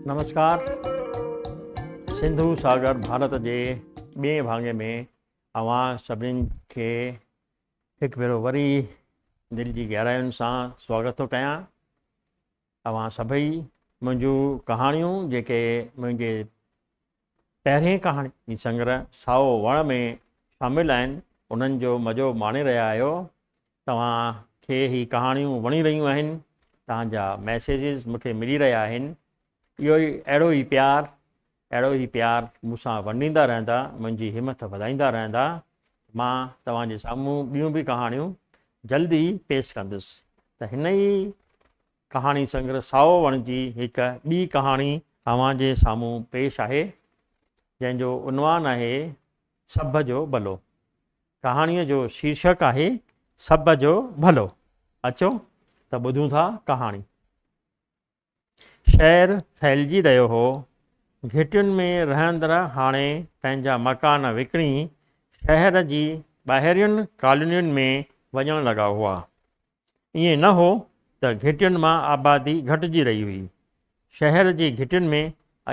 نمسڪار سنڌو ساگر ڀارت جي ٻئي ڀاڱي ۾ اوهان سڀني کي هڪ ڀيرو وري دل جي گهراين سان سواگت ٿو ڪيان. اوهان سڀئي منهنجون ڪهاڻيون جيڪي منهنجي پهرين ڪهاڻي سنگرهه سائو وڻ ۾ شامل آهن، انهن جو مزو ماڻي رهيا آهيو. توهان کي هي ڪهاڻيون وڻي رهيون آهن. توهان جا ميسيجز مون کي ملي رهيا آهن. اهو ئي اهڙو ئي پيار اهڙو ئي پيار مون سان ونڊيندا رهندا، منهنجي همٿ وڌائيندا رهندا. مان توهان جي سامهون ٻيون به ڪهاڻيون جلد ئي پيش ڪندس. ته هن ئي ڪهاڻي سنگرهه سائو وڻ جي هڪ ٻي ڪهاڻي اوهان جي سامهون پيش آهي، جنهن جو عنوان آهي سڀ جو ڀلو. ڪهاڻيء جو شيرشڪ آهي سڀ جو ڀلو. اچو ته ٻڌون ٿا ڪهاڻي. شهر ڦهلجي رهيو هو. گهٽين ۾ رهندڙ هاڻي پنهنجا مڪان وڪڻي شهر جي ٻاهرين ڪالونين ۾ وڃڻ لڳا هئا. ائين نه هو ته گهٽين مان آبادي گهٽجي رهي هئي. شهر جي گهٽين ۾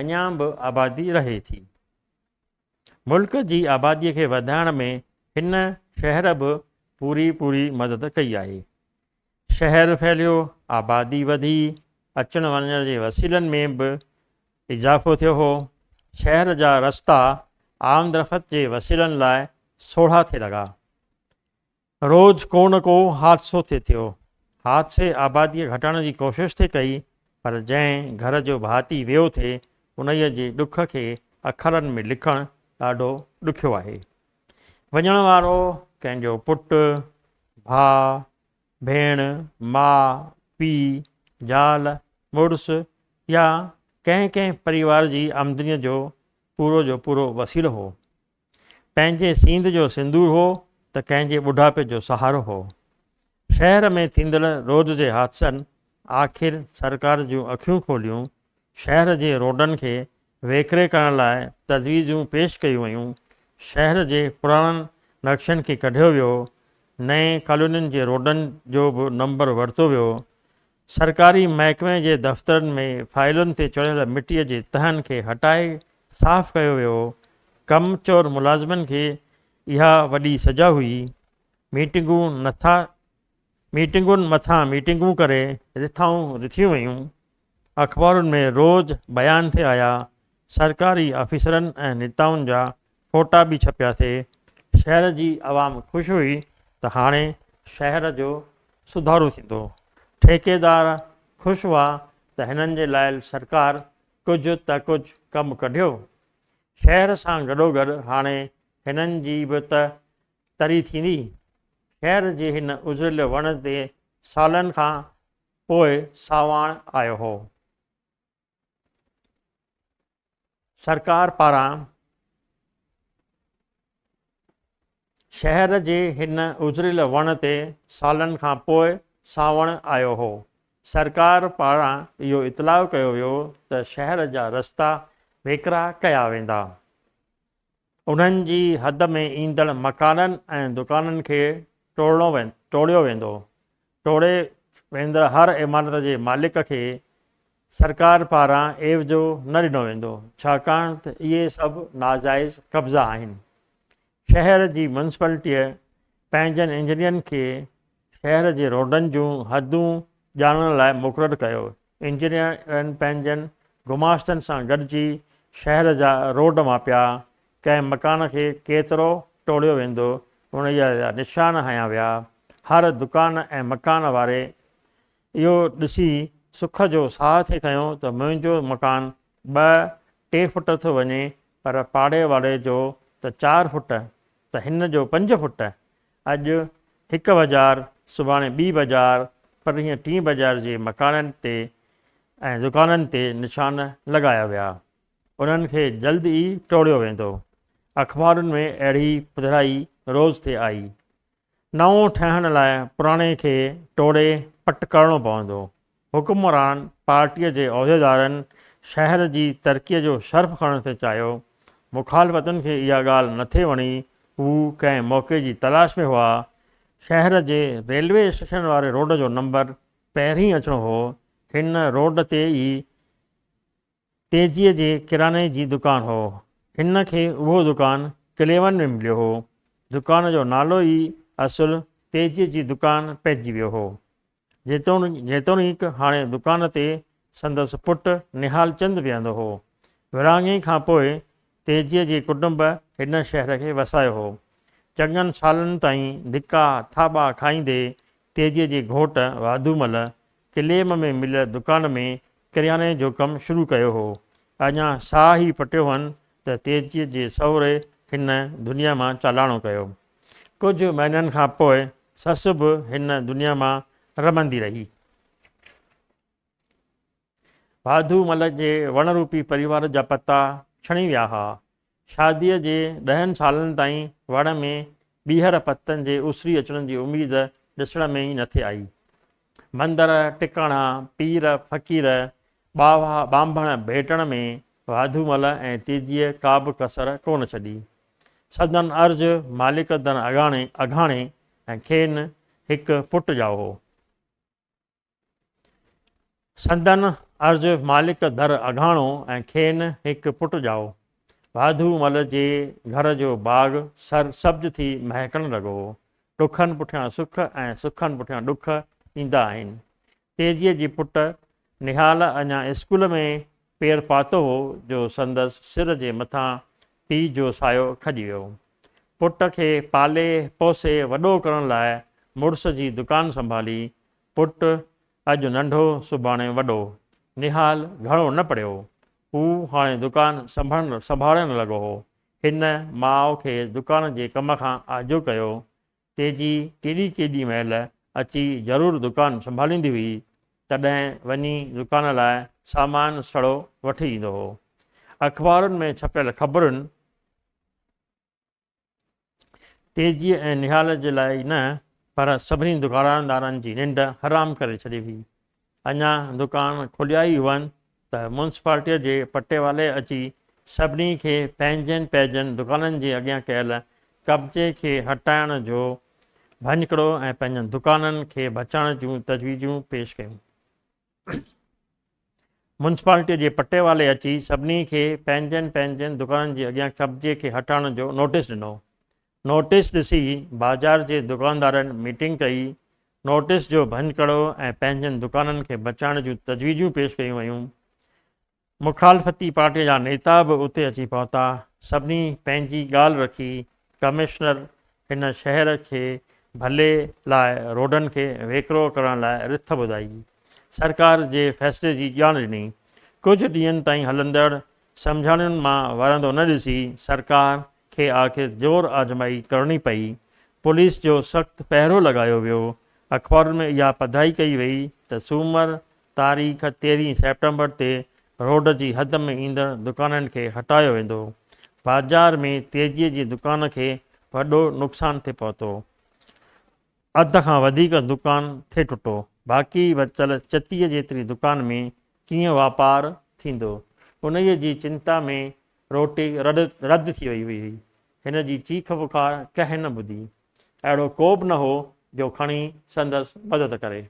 اڃا به آبادي رهي ٿي. ملڪ جي آباديء کي وڌائڻ ۾ هن شهر به پوري پوري مدد ڪئي آهي. شهر ڦهليو، آبادي وڌي، اچڻ وڃڻ جي وسيلن ۾ به اضافو ٿيو هو. شهر جا رستا آمدرفت جي وسيلن لاء سوڙها ٿي لڳا. روز ڪو نه ڪو حادثو ٿي ٿيو. حادثي آباديء گهٽائڻ جي ڪوشش ٿي ڪئي، پر جنهن گهر جو ڀاتي ويو ٿي، انهيء جي ڏک کي اکرن ۾ لکڻ ڏاڍو ڏکيو آهي. وڃڻ وارو ڪنهن جو پٽ، ڀاء، ڀيڻ، ماء، پيء، زال، مڙس يا ڪنهن ڪنهن پريوار جي آمدنيء جو پورو جو پورو وسيلو هو. پنهنجي سينڌ جو سندور هو ته ڪنهن جي ٻڍاپي جو سهارو هو. شهر ۾ ٿيندڙ روز جي حادثن آخر سرڪار جون اکيون کوليون، شهر جي روڊن کي ويڪري ڪرڻ لاء تجويزون پيش ڪيون ويون، شهر جي پراڻن نقشن کي ڪڍيو ويو، نئين ڪالونين جي روڊن جو به نمبر ورتو ويو، سرڪاري محڪمي جي دفترن ۾ فائلن تي چڙهيل مٽيء جي تهن کي هٽائي صاف ڪيو ويو. ڪم چور ملازمن کي اها وڏي سزا هئي. ميٽنگون نٿا ميٽنگن مٿان ميٽنگون ڪري رٿائون رٿيون ويون. اخبارن ۾ روز بيان ٿي آيا. سرڪاري آفيسرن ۽ نيتائن جا فوٽا به ڇپيا ٿي. شهر جي عوام خوش هئي ته هاڻي شهر جو سڌارو ٿيندو. ٺيڪيدار خوش هئا ته هنن جي لاء سرڪار ڪجهه ته ڪجهه ڪم ڪڍيو. شهر سان گڏوگڏ هاڻي هنن جي به ته تري ٿيندي. شهر جي هن اجريل وڻ تي سالن کان پوء ساواڻ آيو هو. سرڪار پاران شهر جي هن اجريل وڻ تي سالن کان پوء سانوڻ آيو هو. سرڪار پاران اهو اطلاع ڪيو ويو ته شهر جا رستا ويڪرا ڪيا ويندا. انهن جي حد ۾ ايندڙ مڪانن ۽ دڪانن کي ٽوڙڻو ٽوڙيو ويندو. ٽوڙي ويندڙ هر عمارت جي مالڪ کي سرڪار پاران عيوضو نه ڏنو ويندو، ڇاڪاڻ ته اهي سڀ ناجائز قبضا آهن. شهر جي ميونسپالٽيء پنهنجن انجنيئرن کي شهر جي روڊن جون حدون ڄاڻڻ لاء مقرر ڪيو. انجنيئرن پنهنجن گماشتن سان گڏجي شهر جا روڊ ماپيا، ڪنهن مڪان کي ڪيترو ٽوڙيو ويندو، انهيء جا نشان هنيا ويا. هر دڪان ۽ مڪان واري اهو ڏسي سک جو ساهه ٿي کنيو ته منهنجو مڪان ٻه ٽي فوٽ ٿو وڃي پر پاڙي واري جو ته چار فوٽ ته هن جو پنج فوٽ. اڄ هڪ بازار، سڀاڻي ٻي بازار، پرينهن ٽين بازار جي مڪانن تي ۽ دڪانن تي نشان لڳايا ويا. انهن کي جلد ئي ٽوڙيو ويندو. اخبارن ۾ اهڙي پڌرائي روز ٿي آئي. نئون ٺهڻ لاء پراڻي کي ٽوڙي پٽ ڪرڻو پوندو. حڪمران پارٽيء جي عهديدارن شهر جي ترقيء جو شرف کڻڻ ٿي چاهيو. مخالفتن کي اها ڳالهه نه ٿي وڻي. هو ڪنهن موقعي جي تلاش ۾ هئا. شهر جي ريلوي اسٽيشن واري روڊ جو نمبر پهرين اچڻو هو. هن روڊ تي ئي تيجيء جي ڪراني جي دڪان هو. هن کي اهو دڪان ڪليون ۾ مليو هو. دڪان جو نالو ئي اصل تيجيء جي دڪان پئجي ويو هو. جيتوڻيڪ هاڻي دڪان تي سندس پٽ نهال چند ويهندو هو. ورهاڱي کان پوء تيجيء جي ڪٽنب هن شهر کي وسايو هو. چڱن سالن تائين ڌڪا ٿاٻا کائيندي تيجيء جي گهوٽ واڌومل ڪليم ۾ مليل دڪان ۾ ڪرياني جو ڪم شروع ڪيو هو. اڃا ساهه ئي پٽيو هئن ته تيجيء جي سهري هن دنيا مان چالاڻو ڪيو. ڪجهه مهينن کان پوء سس به هن دنيا مان رمندي رهي. واڌو مل جي وڻ روپي پريوار جا پتا ڇڻي ويا ها. شاديء جي ڏهن سالن تائين وڻ ۾ ٻيهر پتن جي اسري اچڻ جي اميد ڏسڻ ۾ ئي نٿي آئي. مندر، ٽڪاڻا، پير، فقير، ٻاوا، ٻانڀڻ ڀيٽڻ ۾ واڌومل ۽ تيجيء ڪابه ڪسر ڪونه ڇڏي. سندن عرض مالڪ در اگهاڻي ۽ کين هڪ پٽ ڄائو هو. سندن عرض مالڪ در اگهاڻو ۽ کين هڪ پٽ ڄائو. واڌو مل جي گهر جو باغ سر سبز ٿي مهڪڻ لڳو. ڏکن پٺيان سک ۽ سکن پٺيان ڏک ايندا آهن. تيجيء جي پٽ نهال اڃا اسڪول ۾ پير پاتو هو جو سندس سر جي مٿان پيء جو سايو کڄي ويو. پٽ کي پالي پوسي وڏو ڪرڻ لاء مڙس جي دڪان سنڀالي پٽ اڄ ننڍو سڀاڻي وڏو. نهال گهڻو نه پڙهيو. هو هاڻي دڪان سنڀالڻ لڳو هو. هن ماء کي دڪان جي ڪم کان آجو ڪيو. تيجي ڪيڏي ڪيڏي مهل اچي ضرور دڪان سنڀاليندي هئي، تڏهن وڃي دڪان لاء سامان سڙو وٺي ايندو هو. اخبارن ۾ ڇپيل خبرن. تيجيء ۽ نهال جي لاء ئي نه پر سڀني دڪاندارن جي ننڊ حرام ڪري ڇڏي هئي. اڃا دڪان کوليا ئي هئن ته ميونسپالٽيء جي پٽيوالي اچي سڀني کي پنهنجن پنهنجن دڪانن جي اڳيان ڪيل قبضي کي هٽائڻ جو ڀڃڪڙو ۽ پنهنجن دڪانن کي بچائڻ جون تجويزون پيش ڪيون. ميونسپالٽيء جي پٽيوالي اچي سڀني کي پنهنجن پنهنجن دڪانن جي اڳيان قبضي کي هٽائڻ جو نوٽيس ڏنو. نوٽيس ڏسي بازار جي دڪاندارن ميٽنگ ڪئي. نوٽيس جو ڀڃڪڙو ۽ پنهنجن دڪانن کي بچائڻ جون تجويزون پيش ڪيون ويون. مخالفتي پارٽيء جا نيتا به اتي اچي پهتا. سڀني پنهنجي ڳالهه رکي. ڪمشنر هن شهر کي ڀلي لاء روڊن کي ويڪرو ڪرڻ لاء رٿ ٻڌائي. سرڪار جي فيصلي جي ڄاڻ ڏني. ڪجهه ڏينهن تائين هلندڙ سمجهاڻين مان ورندو نه ڏسي سرڪار کي آخر زور آزمائي ڪرڻي پئي. پوليس جو سخت پهرو لڳايو ويو. اخبارن ۾ اها پڌرائي ڪئي وئي ته سومر تاريخ تيرهين سيپٽمبر تي روڊ جي حد ۾ ايندڙ دڪانن کي هٽايو ويندو. بازار ۾ تيجيء جي دڪان کي وڏو نقصان ٿي پهتو. اڌ کان وڌيڪ دڪان ٿي ٽٽو. باقي بچيل چتيء جيتري دڪان ۾ ڪيئن واپار ٿيندو؟ انهيء جي چنتا ۾ روٽي رد ٿي وئي هئي. هن جي چيخ پڪار ڪنهن نه ٻڌي. اهڙو ڪو به نه هو جو کڻي سندس مدد ڪري.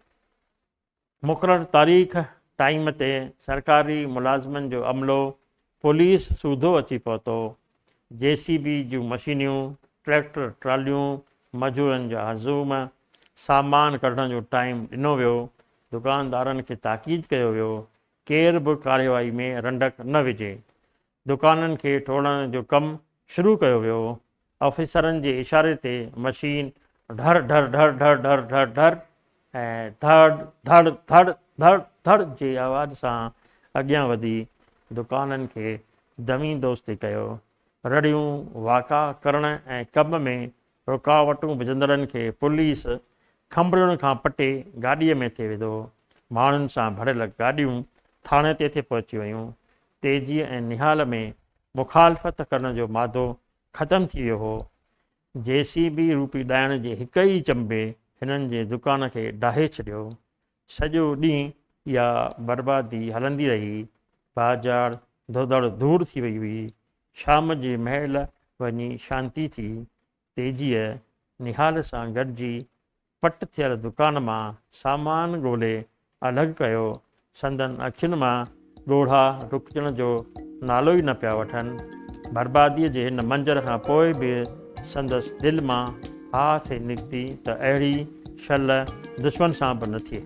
مقرر تاريخ ٽائيم تي سرڪاري ملازمن جو عملو پوليس سوڌو اچي پهتو. جي سي بي جون مشينيون، ٽريڪٽر ٽراليون، مزورن جا هجوم، سامان ڪڍڻ جو ٽائيم ڏنو ويو، دڪاندارن کي تاڪيد ڪيو ويو ڪير به ڪارروائي ۾ رنڊڪ نه وجهي. دڪانن کي ٽوڙڻ جو ڪم شروع ڪيو ويو. آفيسرن جي اشاري تي مشين ڍر ڍر ڍر ڍر ڍر ڍر ڍر ۽ ڌڙ ڌڙ ڌڙ ڌڙ ڌڙ جي آواز سان اڳيان وڌي دڪانن کي دمي دوستي ڪيو. رڙيون، واڪا ڪرڻ ۽ ڪم ۾ رڪاوٽون وجهندڙن کي پوليس کنڀڙين کان پٽي گاڏيء ۾ ٿي وڌو. ماڻهن سان ڀريل گاڏيون ٿاڻي تي ٿي پهچي ويون. تيجيء ۽ نهال ۾ مخالفت ڪرڻ جو مادو ختم ٿي ويو هو. جي سي بي روپي ڏائڻ جي هڪ ئي چنبي هنن جي دڪان کي ڊاهي ڇڏيو. سڄو ڏينهن اها بربادي هلندي رهي. بازار ڌوڌڙ ڌوڙ ٿي وئي هئي. شام جي مهل وڃي شانتي ٿي. تيجيء نهال سان گڏجي پٽ ٿيل دڪان مان سامان ڳولي الڳ ڪيو. سندن اکين مان ڳوڙها رڪجڻ جو نالو ئي نه پيا وٺن. برباديء جي هن منظر کان پوء به سندس دل مان هاء ٿي نڪتي ته اهڙي شل دشمن سان به نه ٿئي.